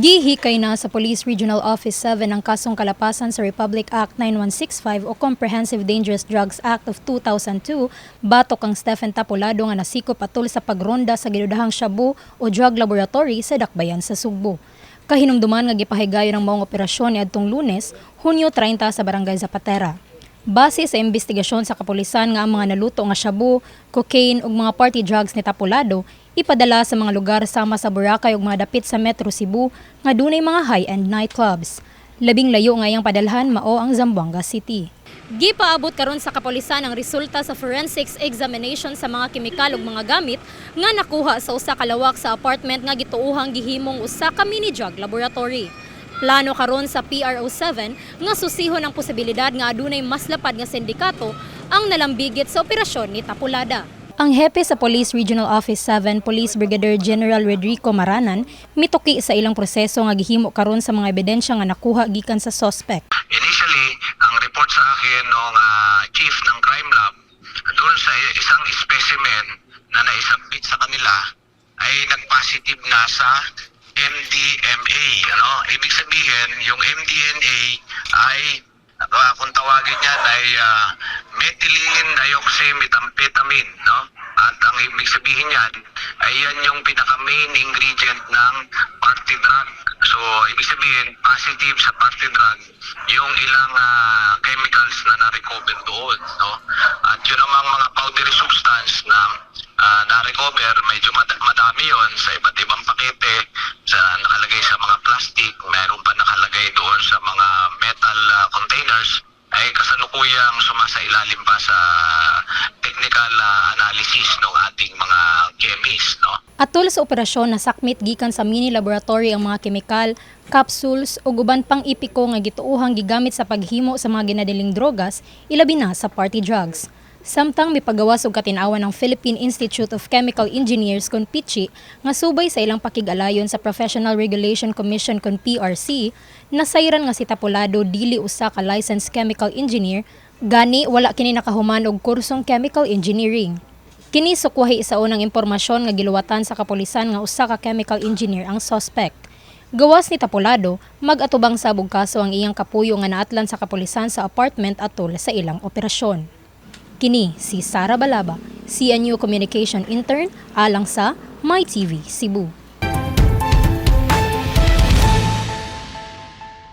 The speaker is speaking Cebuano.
Gihikay na sa Police Regional Office 7 ang kasong kalapasan sa Republic Act 9165 o Comprehensive Dangerous Drugs Act of 2002 batok kang Stephen Tapulado nga nasikop atol sa pagronda sa gidudahang shabu o drug laboratory sa Dakbayan sa Sugbo. Kahinumduman nga gipahigayon ang maong operasyon niadtong Lunes, Hunyo 30 sa Barangay Zapatera. Base sa investigasyon sa kapulisan nga ang mga naluto nga shabu, cocaine ug mga party drugs ni Tapulado ipadala sa mga lugar sama sa Boracay ug mga dapit sa Metro Cebu nga dunay mga high-end nightclubs. Labing layo nga iyang padalhan mao ang Zamboanga City. Gipaabot karon sa kapulisan ang resulta sa forensics examination sa mga kemikal ug mga gamit nga nakuha sa usa ka lawak sa apartment nga gituohang gihimong usa ka mini drug laboratory. Plano karon sa PRO7 nga susihon ang posibilidad nga adunay mas lapad nga sindikato ang nalambigit sa operasyon ni Tapulada. Ang hepe sa Police Regional Office 7, Police Brigadier General Rodrigo Maranan, mituki sa ilang proseso nga gihimo karon sa mga ebidensya nga nakuha gikan sa suspect. Initially, ang report sa akin ng chief ng crime lab, doon sa isang specimen na naisubmit sa kanila ay nag-positive na sa MDMA. Ano? Ibig sabihin, yung MDMA ay, kung tawagin yan, ay methylene dioxymethamphetamine. No? At ang ibig sabihin niyan ay yan yung pinaka-main ingredient ng party drug. So, ibig sabihin, positive sa party drug yung ilang chemicals na na-recover doon. No? At yun namang mga powdery substance na na-recover, medyo madami yon sa iba't ibang pakete, sa nakalagay sa mga plastic, meron pa nakalagay doon sa mga metal containers, ay kasalukuyang sumasailalim pa sa technical analysis ng ating mga chemists. No? Atol sa operasyon, nasakmit gikan sa mini laboratory ang mga kemikal, capsules ug uban pang epiko nga gituohang gigamit sa paghimo sa mga ginadiling drogas, ilabi na sa party drugs. Samtang mipagawas og katin-awan ng Philippine Institute of Chemical Engineers kon PICHI nga subay sa ilang pakig-alayon sa Professional Regulation Commission kon PRC, nasayran nga si Tapulado dili usa ka licensed chemical engineer, gani wala kini nakahuman og kursong chemical engineering. Kini sukwahi sa unang impormasyon nga giluwatan sa kapulisan nga usa ka chemical engineer ang suspect. Gawas ni Tapulado, mag-atubang sab og kaso ang iyang kapuyo nga naatlan sa kapulisan sa apartment atol sa ilang operasyon. Kini si Sara Balaba, CNU Communication Intern alang sa MyTV Cebu.